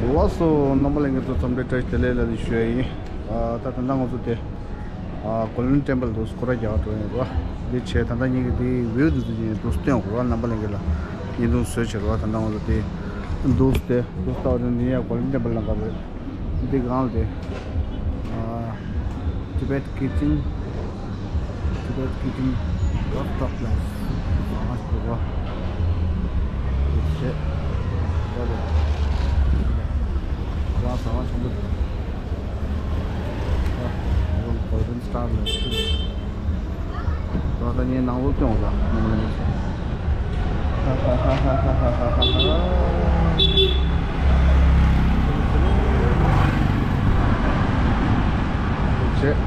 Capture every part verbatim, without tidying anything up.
ལགས་སོ། རྣམ་པ་ལྷན་རྒྱས་ཚོ་འཚམས་འདྲི་བཀྲ་ཤིས་བདེ་ལེགས་ལ་ཞུ་ཡ་ཡིན། ཨ། ད་ད་ལྟ་ང་ཚོ་དེ། ཨ། Golden Temple དུ་སྐོར་ར་རྒྱག་འགྲོ་ཡིན་རོ། འདི་བྱས་ད་ལྟ་ཉིད་ཀྱི་དེའི་view དེ་ཚོ་ཡིན་འདུག་སྟོན་དགོས་རོ། རྣམ་པ་ལྷན་རྒྱས་ལ་བརྙན་ཐུང་བཟོས་བྱས་རོ། ད་ལྟ་ང་ཚོ་དེ་འདུག་སྟེ་འདུག་ལྟ་བ་དེ་འདི་ཡ་Golden Temple ལ་འགག་པའི་འདི་གང་ལ་དེ། ཨ། Tibet Kitchen, Tibet Kitchen, Rooftop Lounge. ཟ་ཁང་ཞིག་འདུག་གོ། འདུག་བྱས། ཡ་དེ། ཁོ་རང་ཟ་ཁང་ཆེན་པོ་འདུག་ཨ། Golden Star Lounge། ད་ལྟ་ངའི་ནང་ལོགས་སྟོན་འོང་ད། ནང་ལོགས་ཧ་ཧ་ཧ་ཧ། བྱས།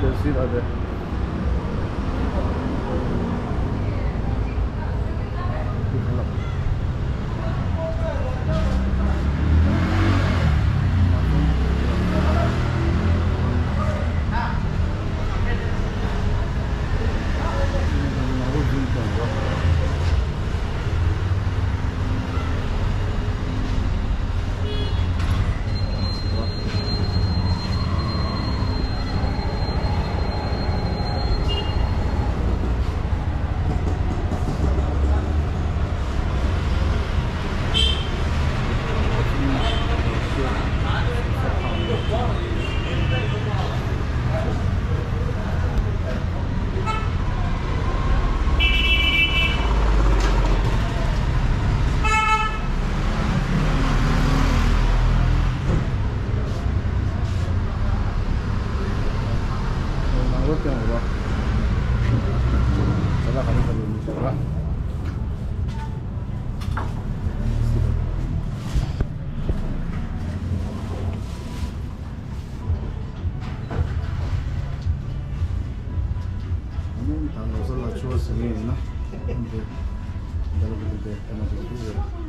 འདི་སྲིད་ཨ་དེ། ནང་ལོགས་སྟོན་འོང་རོ། ཅ་ལག་ག་རེ་ག་རེ་ཡོད་མེད་ཤེས་རོ། ད་ལོ་གསར་ལ་ཆུ་བ་ཟིན་ངེས་ཡིན་ན། འདི་འདི་ལ་འདི་འདི་ཕལ་མ་འདུག་འདུག་རེད།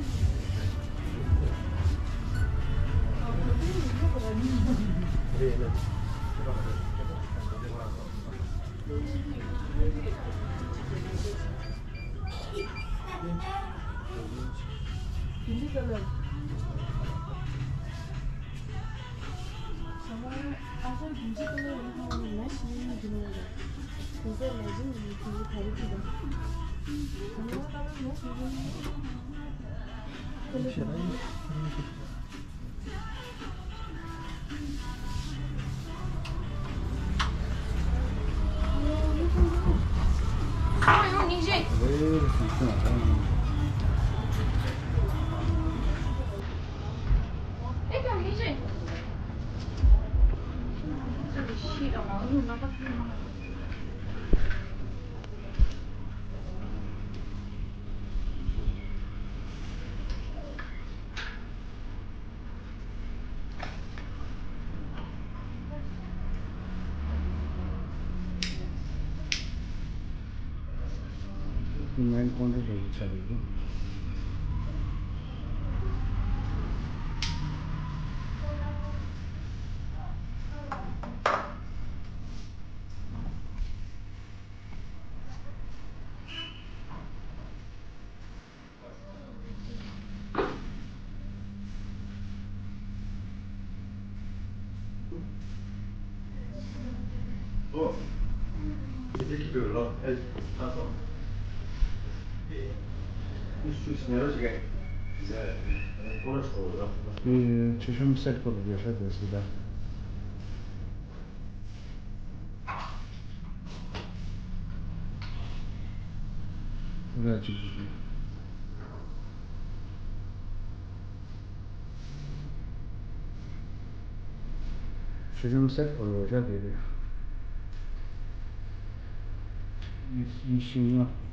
ངན་ཀོང་ཏེ་ལོ་ཆ་རེད། ཆེ་ཤོས་སེ་ཊི་ཁོ་ལ་རྒྱལ་ས་དེ་སུ་ད། ར་ཅིག་ཅིག་ཅིག་ཆུ་ཆུང་སེར་པོ་རོ་ཤ་དེ་རེད། ཡིན་ཤིང་ང་།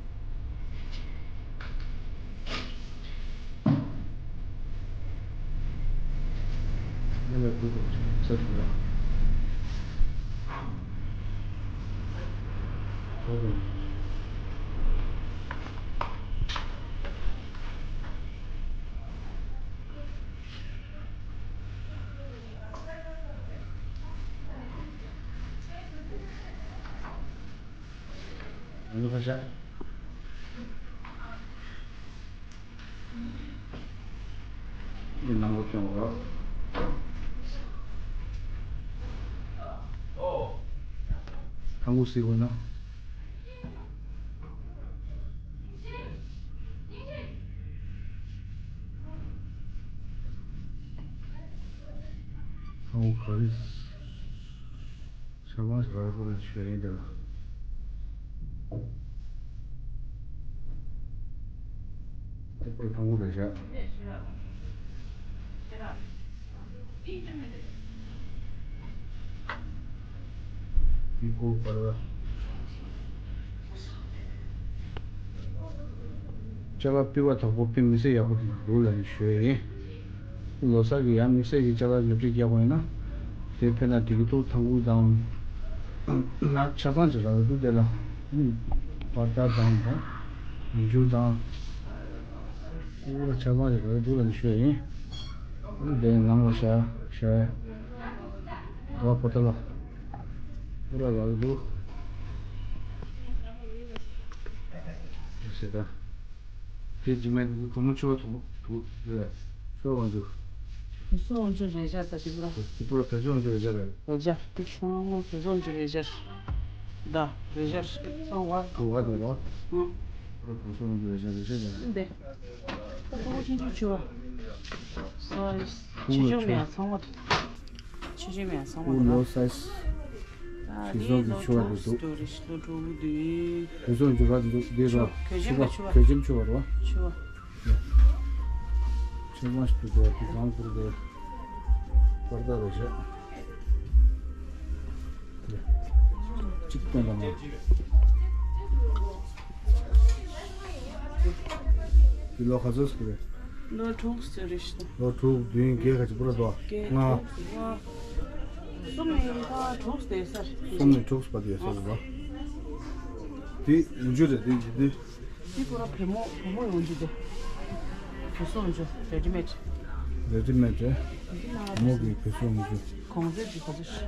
འདི་ནང་ལོགས་སྐྱོང་རོགས། ཐང་གུ་སི་གོ་ན། ཨོ་ག་རེ། ཤ་མ་ཤ་ར་པོ་རེ་ཤ་ཡིན་དེ་ལ། དེ་པོ་ཐང་གུ་རེ་ཤ། དེ་ཀོ་པར་བ། ཅ་ལག་ཕུད་པ་དང་པོ་ཕུད་མི་ཚེ་ཡག་པོ་འདུག་ལབ་ནས་ཞུ་ཡ་ཡིན། ལོ་གསར་གྱི་ཡང་དམིགས་བསལ་གྱི་ཅ་ལག་ཉོ་སྒྲིག་རྒྱག་པ་ཡིན་ན། དེ་ཕན་ན་འགྲིག་གི་འདུག་ཐང་གུ་དང་། ནག་ཆ་ཚང་ཅིག་རག་གི་འདུག་དེ་ལ། བར་ཐག་དང་དང་། མི་འགྱུར་དང་། ཨུ་ལ་ཆ་ཚང་ཅིག་རག་གི་འདུག་ལབ་ནས་ཞུ་ཡ་ཡིན། ཨུ་དེ་ནང་ལ་བཞག་བཞག་ཡ། རོ་པོ་ཏ་ལ། ཨུ་ལ་རག་གི་འདུག་ཟེར་ད། དེ་རྗེས་མའི་བུ་མོ་ཆུ་བ་དུ་དུ་རེད། ཆུ་བ་དབང་ཕྱུག་བུ་སོ་དབང་ཕྱུག་རེད་ཤག་ད་དེ་པུ་ར། དེ་པུ་ར་བེ་ཚོ་དབང་ཕྱུག་རེད་ཤག་རེད། རེད་ཤག་དེ་ཚང་མ་བེ་ཚོ་དབང་ཕྱུག་རེད་ཤག་ད་རེད་ཤག་ཚང་བ། ཨ་བ་དེ་རོ། ཨང་། པུ་ར་བེ་ཚོ་དབང་ཕྱུག་རེད་ཤག་རེད་ཤག་རེད། འདི། ད་ཁོ་བོ་ཆུང་ཆུང་ཆུ་བ། སོ་ཡིས། ཆུང་ཆུང་མེད་ཚང་མ། ཆུ་ཆུ་མེད་ཚང་མ་ཨུ་ལོ་སའི་སི། ཨ་ཞེ་ནི་སོགས་ཀྱི་ལོ་ཆུ་བ་དྲུག་དེ་འདུག་སྟོ་རེ་ཞིག་ལོ་དྲུག་དེ། བུ་སོགས་འགྱུར་བ་འདུག་འདི་རོ། གོས་ཆེན་པ་ཆུ་བ། གོས་ཆེན་ཆུ་བ་རོ། ཆུ་བ། ཆུ་བ་ཞིག་འདུག་དེ་གང་ཁུར་དེ། པར་ད་རོ་བྱས། གཅིག་སྟོན་དང་མ། འདི་ལོ་ག་ཚོད་སུ་རེད། ལོ་དྲུག་ཙམ་རེད་ཤག་ལོ་དྲུག་བདུན་བརྒྱད་ག་ཅིག་པུ་ར་དོ། བརྒྱད། ལྔ། དྲུག་ལྔ། གསུམ་ནས་ད་དྲུག་བསྡད་ས་རེད། གསུམ་ནས་དྲུག་བར་དུ་ཡོད་ས་རེད་པ། དེ་ཉུང་ཆུ་རེད་དེ་ཡིན་དེ། དེ་པུ་ར་བུ་མོ་བུ་མོ་ཡོང་རྒྱུ་དེ། བུ་སོ་ཡོང་རྒྱུ་རེ་ཌི་མེད། རེ་ཌི་མེད་རེད། འདི་ན་བུ་མོ་གི་བུ་སོ་ཡོང་རྒྱུ། གོང་ཚད་ཀྱི་ག་ཚོད་ཤག་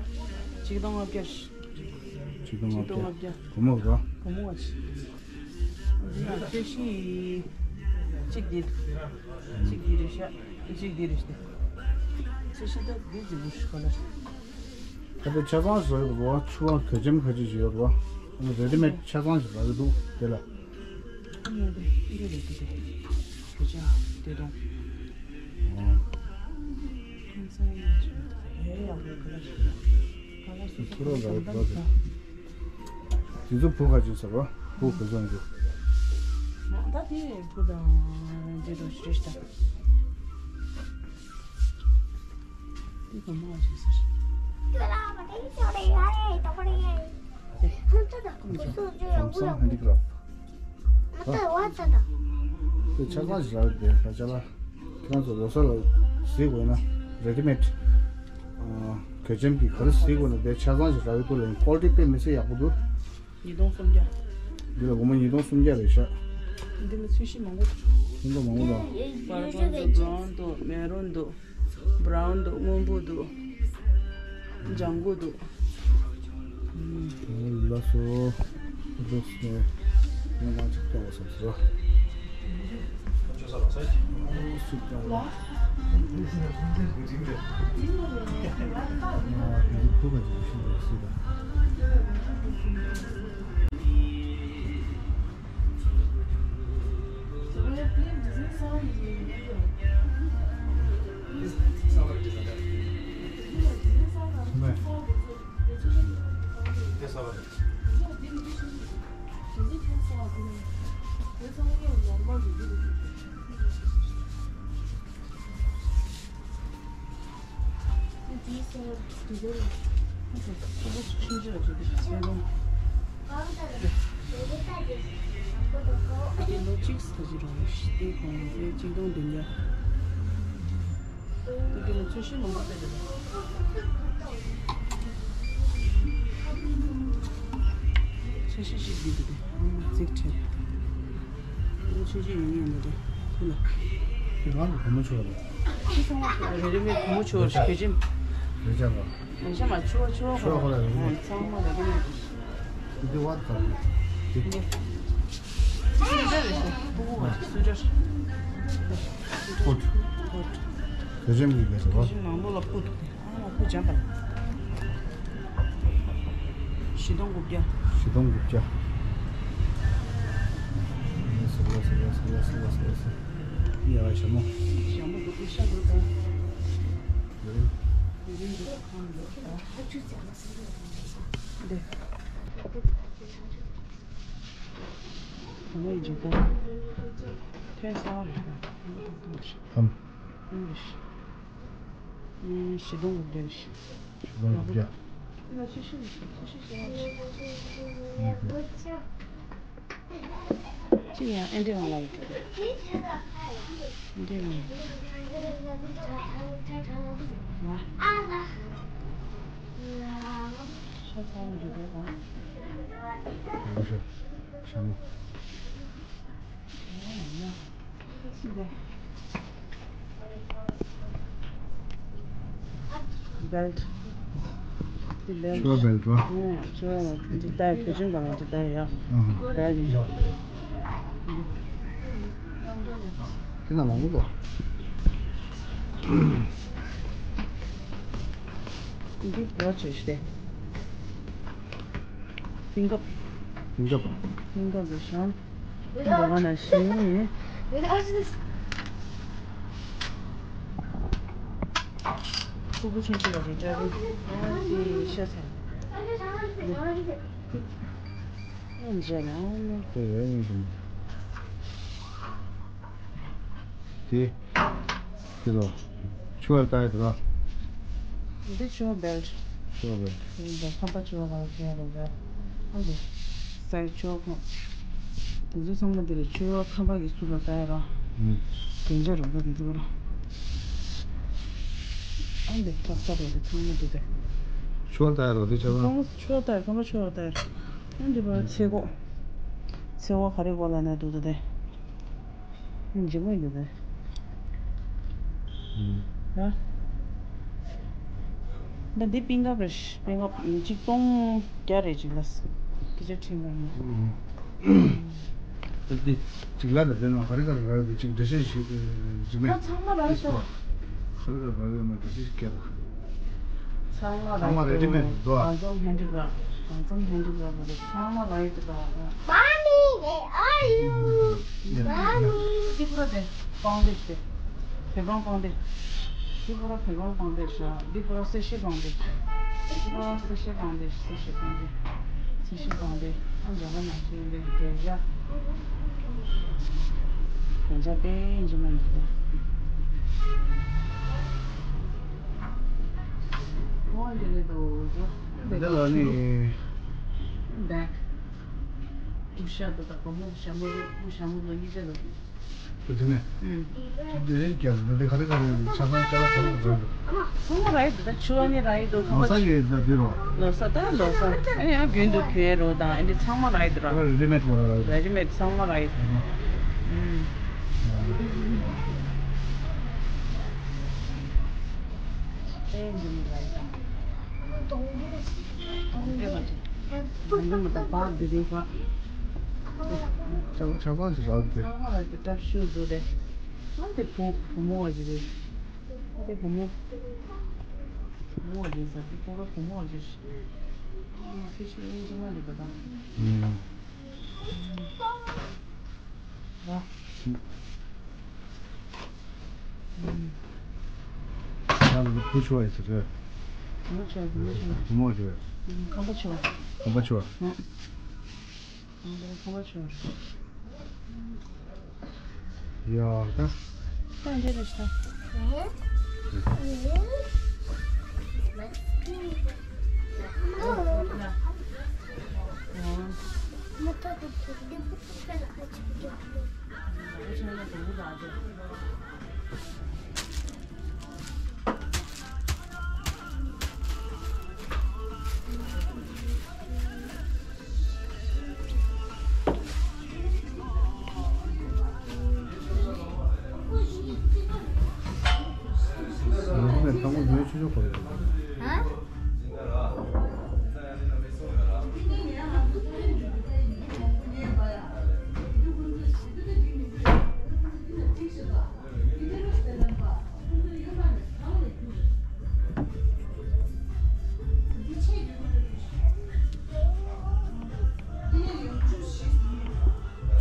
གཅིག་སྟོང་ལྔ་བརྒྱ། གཅིག་སྟོང་ལྔ་བརྒྱ། བུ་མོ་རོ། བུ་མོ་བ་ཆེ། འདི་ན་ཚོས་གཞི་གཅིག་འདི། གཅིག་འདི་རེད་ཤག་གཅིག་འདི་རེད་ཤག་ཚོས་གཞི་ད་འདི་ཟིག་བུ་ཤི་ག་ལ། ད་ལྟ་ཆ་ཚང་ཞིག་རག་གི་འདུག་བ། ཆུ་བ་གོས་ཆེན་ཁ་ཅིག་ཞིག་ཡོད་རེད་བ། རེ་ཌི་མེད་ཆ་ཚང་ཞིག་རག་གི་འདུག་དེ་ལ། ཨ་མ་དེ་འདི་རེད་འདི་རེད། གོས་ཆེན་དེ་དང་། ཨོ། ཁྱིམ་ཚང་ཡིན་ཆོག་ཡ་ཡ་ཡག་པོ་ག་ལ་ཞིག་ག་ལ་སོ་སོ་ཁོ་རང་ལ་ད་ལྟ་ད། དེ་ཚོ་བུ་ག་ཅིག་ཟེར་བ། བུ་ག་ཚོད་འདུག་ད་དེ་བུ་དང་འདི་རུ་ཞིག་རེད་ཤག་འདི་ག་མ་ཅིག་ཟེར། ལམ་སང་ཧན་ཌི་ཀ་རབ། དེ་ཆ་ཚང་ཞིག་རག་དེ་ད་ཅ་ལག་ཁྱེད་རང་ཚོ་ལོ་གསར་ལ་གཟིགས་དགོས་ན་རེ་ཌི་མེད། གོས་ཆེན་གྱི་ག་རེ་གཟིགས་དགོས་ན་དེ་ཆ་ཚང་ཞིག་རག་གི་འདུག་ལ་ཡིན། ཀོ་ལི་ཊི་དཔེ་མི་སྲིད་ཡག་པོ་འདུག་ཉིས་སྟོང་སུམ་བརྒྱ། འདི་ལ་སྒོར་མོ་ཉིས་སྟོང་སུམ་བརྒྱ་རེད་ཤག་འདི་ལ་ཚོས་གཞི་མང་པོ་འདུག་ཤིང་ཏོག་མང་པོ་འདུག་པར་པལ་འདུག་བྷ་རའུན་འདུག་མེ་རུན་འདུག་བྷ་རའུན་འདུག་སྔོན་པོ་འདུག་ལྗང་གུ་འདུག་ལགས་སོ། ལགས་སོ། ངས་མ་ཅིག་སྐྱོར་བ་བསམ་སོང་། ལོ་གཅིག་ཙམ་ཞིག་རིང་ལ་ཞིག་དེ་གོང་ཚད་གཅིག་སྟོང་བདུན་བརྒྱ། དེ་ག་ལ་ཚོས་གཞི་མང་པོ་སྤྲད་དེ། ཚོས་གཞི་ཞིག་འདི་འདུག་སྟེ། རྫིག་ཁྲེལ། ཚོས་གཞི་ཡོད་ངེས་མི་འདུག་ཁུ་ལ། དེ་གང་གི་བུ་མོ་ཆུ་བ་རེད། ཁྱི་ཚང་མ་རེ་རེ་མའི་བུ་མོ་ཆུ་བ་རེད་གོས་ཆེན། རེ་ཆ་བ། རེ་ཆ་མ་ཆུ་བ་ཆུ་བ་ཆུ་བ་ཁོ་ལ་རེ་རེ་མའི། ཚང་མ་རེ་རེ་མའི། འདི་བ་ད་རེད། འདི། སུ་འདྲ་རེད་ཤག་སུ་འདྲ། ཧོད། ཧོད། དེ་བཞིན་མི་དགོས་ཟེར་བ། དེ་བཞིན་མང་པོ་ལ་སྤུ་འདུག་སྟེ། ཨ་མ་སྤུ་འཇམ་པ་ལ། བཞི་སྟོང་དགུ་བརྒྱ། བཞི་སྟོང་དགུ་བརྒྱ། ལགས་སོ། ལགས་སོ། ཡ། ཞྭ་མོ། ཞྭ་མོ་དགུ་བརྒྱ་ཤ་དགུ་དང་། ཡུ་རིང་། ཡུ་རིང་དགུ་བརྒྱ་ཁམ་དགུ་བརྒྱ། འདི། ད་ལོ་ཡི་འཇིག་རྟེན། ཐོན་གསར་རེད། ཨམ། ཨང་། ཨང་། བཞི་སྟོང་དགུ་བརྒྱ་རེད། བཞི་སྟོང་དགུ་བརྒྱ། ཅི་ཡང་ཨེ་འདྲས་ཡོང་ལ་ཡོད། ཨེ་འདྲས་ཡོང་། ཤ་ཚ་ཡང་འདྲས་རེད་ཨང་། ཤ་མོ། བེལ་ཊི། འདི་བེལ་ཊི། ཤོ་བེལ་ཊི་བ། ཨང་། ཤོ་བེལ་ཊི། འདི་ལྟར་བེ་ཅིང་གང་འདི་ལྟར་ཡ། ཨང་། བེལ་ཊི་ཡོད། དེ་ན་མང་པོ་འདུག་འདི་བེལ་ཊི་ཞིག་སྟེ། སྙིང་ཁབ། སྙིང་ཁབ། སྙིང་ཁབ་རེད་ཤག་འདི་ག་ན་ཤེས་ཡོན་ཡིན། ཕྲུ་གུ་ཆུང་ཆུང་ལ་རེ་འདྲ་རེད། ཨ་ཙི་ཤ་ཚ། ཨ་མཇལ་ན་ཨ་མ། དེ་རེད་ཡིན་གྱི། དེ། དེ་ལ། ཕྱུ་པ་ལྟ་ཡ་དེ་ལ། འདི་ཕྱུ་པ་བེལ་ཊི། ཕྱུ་པ་བེལ་ཊི། འདི་ཁམས་པ་ཕྱུ་པ་ག་ལ་ཁྱེར་ཡ་རེད་བེལ། ཨ་འདི། སའི་ཕྱུ་པ་ཁམས། དེ་ཚོ་ཚང་མ་འདི་རེད། ཕྱུ་པ་ཁམས་པ་གི་ཚུལ་ལ་ལྟ་ཡ་ར། ཨུམ། རྒྱན་ཆ་རུ་འདི་ཚོ་ར། ཨ་འདི་ཁ་ས་རེད། འདི་ཚང་མ་འདི་རེད། ཕྱུ་པ་ལྟ་ཡ་ར་འདི་ཆ་ཚང་ཚང་མ་ཕྱུ་པ་ལྟ་ཡ། ཁམས་པ་ཕྱུ་པ་ལྟ་ཡ་ར། ཨ་འདི་པ་ཚེ་སྒོ། ཚེ་སྒོ་ག་རེ་སྒོ་ལ་ན་འདུག་འདི་རེད། འཇིགས་མེད་ཡོད་པས། ཨུམ། ཡ། ད་འདི་པིན་ཀབ་རེད། པིན་ཀབ་གཅིག་སྟོང་བརྒྱ་རེད་ཅིག་ལ། སྐད་ཆ་དྲིས་པ་ཡིན། ཨུམ། ད་འདི་གཅིག་ལ་ད་དེ་ནང་ག་རེ་ག་རེ་རག་ཡོད་ཅིག་འགྲེལ་བཤད་ཞིག་འཇིགས་མེད། ད་ཚང་མ་རག་ཡོད་ད། ག་རེ་ག་རེ་རག་ཡོད་མེད་འགྲེལ་བཤད་ཞིག་སྐྱེལ་ད། ཚང་མ་རེ་ཌི་མེད་འདུག་ཨ། གང་འཚམ་ཧེན་ཌི་ཀྲབ། གང་འཚམ་ཧེན་ཌི་ཀྲབ་རེད། ཚང་མ་རེ་ཌི་ཀྲབ། Mommy, where are you? Mommy. ཏི་པུ་ར་དེ་པང་དེ་ཞིག་དེ། བོད་པང་པང་དེ། ཏི་པུ་ར་བོད་པང་པང་དེ་ཞག་ཏི་པུ་ར་སེ་ཤེ་པང་དེ། ཏི་པུ་ར་སེ་ཤེ་པང་དེ། སེ་ཤེ་པང་དེ། སེ་ཤེ་པང་དེ། ཨ་འདྲ་པོ་མ་ཤེས་དེ་རྒྱ་ཇ། རྒྱ་ཇ་དཔེ་ཡིན་གྱི་མ་འདུག་དེ། འདི་ལ་ནི། བེག། ཀུ་ཤ་དེ་དག་བུ་མོ་ཞྭ་མོ་རེད། བུ་ཞྭ་མོ་ལོ་གཉིས་ཆ་འདུག་བུ་དེ་ནས། ཨུམ། འདི་རེད་ཀྱང་འདི་ག་རེ་ག་རེ་ཆ་ཚང་ཅ་ལག་ག་རེ་ག་རེ་འདུག་ཚང་མ་རེད་ད། ཕྱུ་པ་ནི་རེད་འདུག་ལོ་གསར་གྱི་ད་འདི་རོ། ལོ་གསར་ད་ལོ་གསར་ཨེ་ཡང་རྒྱུན་དུ་གྱོན་རོ་དང་ཨེ་འདི་ཚང་མ་རེད་ར། རེ་ཌི་མེད་པོ་ར། རེ་ཌི་མེད་ཚང་མ་རེད། ཨུམ། ཨེ་འདི་མི་རེད་ད། འདི་མ་ཐུབ། འདི་མ་ཐུབ་བག་འདི་རེད་བག་ཆ་ཆ་ཚང་ཞིག་རག་སྟེ། ཚང་མ་ལ་འདི་ལྟར་ཤུལ་འདུག་སྟེ། ཨ་འདི་བུ་བུ་མོ་བ་ཞིག་རེད། ཨ་འདི་བུ་མོ། བུ་མོ་བ་ཞིག་ཟེར་འདི་ཁོ་རང་བུ་མོ་བ་ཞིག་རེད། ཨ་ཕི་ཤི་ཨིན་ཇི་མ་རེད་པ་ད། ཨུམ། ར། ཨུམ། ཡང་བུ་ཆུང་བ་ཡིན་ཟེར་རེད། བུ་མོ་ཆུང་བ། བུ་མོ་ཆུང་བ། བུ་མོ་ཆུང་བ། ཁམས་པ་ཆུང་བ། ཁམས་པ་ཆུང་བ། ཨུམ། ཁམས་པ་ཆུང་བ། ཡ་ད། ད་འདི་རེད་ཤག་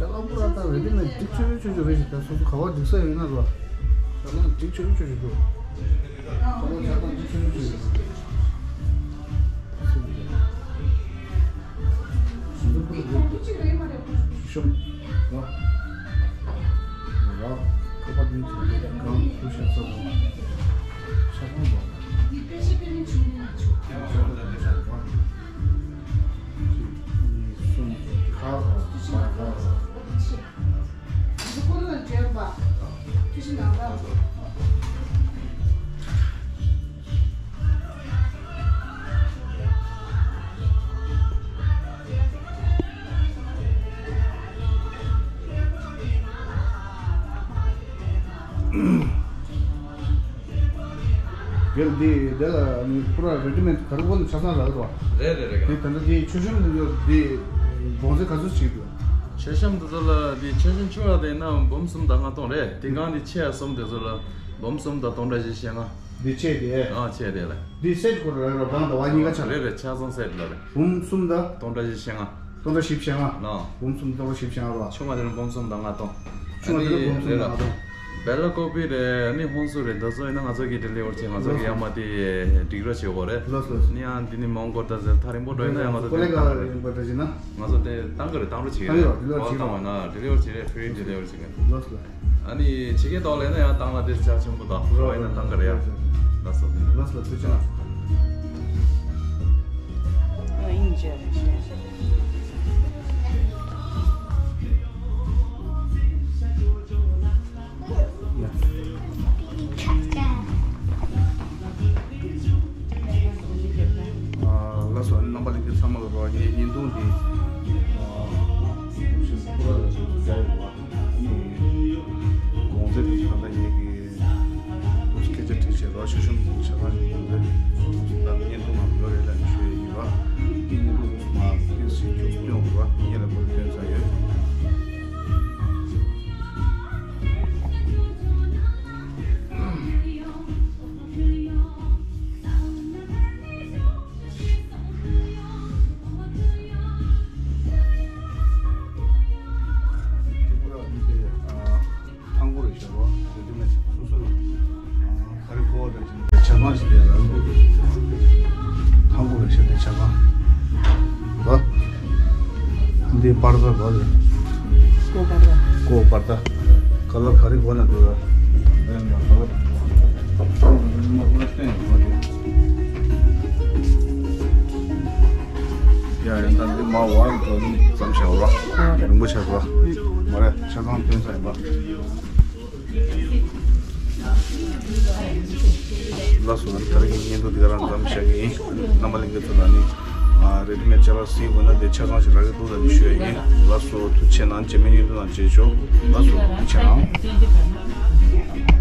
ཨ་པུ་ར་ད་རེ་ཌི་མེད་འགྲིག་ཆོག་ཆོག་ཆོག་རེད་ཞིག་ད་སོ་སོ་ག་བ་འགྲིག་ས་ཡོད་ན་རོ། ད་ལ་འགྲིག་ཆོག་ཆོག་ཆོག་འདུག་ད་ལ་ཆ་ཚང་འགྲིག་ཆོག་ཆོག་ཆོག་ཤོམ་ལ་ཁ་པར་ནི་ཚོ་གང་ཐུག་ཤ་ཚ་བོ་ཆ་ཚང་བ། ཁ་འདི་འདི་ལ་ནི་པུ་ར་རེ་ཌི་མེད་ག་རེ་གོ་ནི་ཆ་ཚང་རག་རོ། རེད་རེད་རེད། འདི་ད་ལྟ་འདི་མཆོད་གཤོམ་འདི་ཡོད་འདི་གོང་ཚད་ག་ཚོད་ཅིག་འདུག་མཆོད་གཤོམ་འདི་ཚོ་ལ་འདི་མཆོད་གཤོམ་ཆུང་བ་དེ་ན་འབུམ་གསུམ་དང་ལྔ་སྟོང་རེད། འདི་གང་འདི་ཆེ་བ་གསུམ་དེ་ཚོ་ལ་འབུམ་གསུམ་དང་སྟོང་ཕྲག་བཞི་བཅུ་ཞེ་ལྔ། འདི་ཆེ་དེ། ཨ་ཆེ་དེ་ལ། འདི་སེ་ཊི་གོ་ར་ར་གང་དང་བ་གཉིས་ཀ་ཆ་རེད་རེད། ཆ་ཚང་སེ་ཊི་ལ་རེད། འབུམ་གསུམ་དང་། སྟོང་ཕྲག་བཞི་བཅུ་ཞེ་ལྔ། སྟོང་ཕྲག་བཞི་བཅུ་ཞེ་ལྔ། ལགས། འབུམ་གསུམ་སྟོང་ཕྲག་བཞི་བཅུ་ཞེ་ལྔ་རོ། ཆུང་བ་དེ་ལ་འབུམ་གསུམ་དང་ལྔ་སྟོང་། ཆུང་བ་དེ་ལ་འབུམ་གསུམ་དང་ལྔ་སྟོང་། བེ་ལ་ཀོ་པི་རེད། ཨ་ནི་ཧོན་སུར་རེད། འདི་ཚོ་ཡིན་ན་ང་ཚོ་གི་ཌི་ལི་ཝར་བྱེད། ང་ཚོ་གི་ཡར་མར་དེ་སྒྲིག་རོགས་བྱེད་དགོས་རེད། ལགས་སོ་ལགས་སོ། ནི་ཡང་འདི་ནི་མོན་གྷོ་ད་ཟེར་ཐག་རིང་པོ་འགྲོ་ཡིན་ན་ཡང་ང་ཚོ་དེ་བཏང་གི་རེད། ང་ཚོ་དེ་བཏང་གི་རེད། བཏང་རོགས་བྱེད་ཀྱི་རེད། ཨ་ཡོ་ཌི་ལི་ཝར་བྱེད་ཀྱི་རེད། ཌི་ལི་ཝར་བྱེད་རེད། ཕི་རི་ཌི་ལི་ཝར་བྱེད་ཀྱི་རེད། ལགས་སོ། ཨ་ནི་ཕྱི་རྒྱལ་ཐོག་ལ་ཡིན་ན་ཡང་བཏང་ན་དེ་རྒྱ་ཆེན་པོ་དང་རོ་ཡིན་ན་བཏང་གི་རེད་ཡ། ལགས་སོ། ལགས་སོ། ཐུགས་རྗེ་གནང་། ལགས་སོ། རྣམ་པ་ལྷན་རྒྱས་ཚང་མ་ལ་རོགས་ངའི་བརྙན་ཐུང་འདི་ཨ་ཞིག་པུ་ར་ལ་ཞིག་ཏུ་བྱ་ཡོད་པ། གོང་ཚད་དེ་ད་ལྟ་ངེད་ཀྱི་སྐད་ཆ་དྲིས་བྱས་རོགས་ཆུ་ཤོམ་ཆ་ཚང་ཞིག་གོང་ཚད་ད་བརྙན་ཐུང་ནང་ཡོད་རེད་ལབ་ནས་ཞུ་ཡས་ཡིན་པ། ངས་བརྙན་ཐུང་མ་ཏོག་ཙམ་ཁྱོད་སྟོན་དགོས་པ་ངས་ལ་ཁོ་ལ་སྟོན་ཚར་ཡོད། ཐང་གུ་རེད་ཤག་རོ། རེ་ཌི་མེད་སོ་སོ་རེད། ག་རེ་གོ་བ་རེད་ཅེ་ན། ཆ་ཚང་ཞིག་དེ་རང་གི་ཐང་གུ་རེད་ཤག་དེ་ཆ་ཚང་། རོ། འདི་པར་ད་རོ་རེད། ཀོ་པར་ད། ཀོ་པར་ད། ཁ་ལག་ག་རེ་གོ་ན་འདུག་ར། ཨེ་ན་ཁ་ལག་ཡ་ཡ་ད་འདི་མ་བར་འགྲོ་ནི་ཙམ་བྱ་བ། རིང་པོ་བྱ་བ། མ་རེད། ཆ་ཚང་སྟོན་ས་ཡིན་པ། ལགས་སོ། ད་རེས་ཀྱི་བརྙན་ཐུང་འདི་ག་རང་མཚམས་བཞག་གི་ཡིན། རྣམ་པ་ལྷན་རྒྱས་ཚོ་ལ་ནི་ཨ་རེ་ཌི་མེད་ཅ་ལག་གཟིགས་དགོས་ན་དེ་ཆ་ཚང་ཞིག་རག་གི་འདུག་ལབ་ནས་ཞུ་ཡ་ཡིན། ལགས་སོ། ཐུགས་རྗེ་གནང་། རྗེས་མའི་བརྙན་ཐུང་ནང་མཇལ་ཆོག་ལགས་སོ། ཐུགས་རྗེ་གནང་།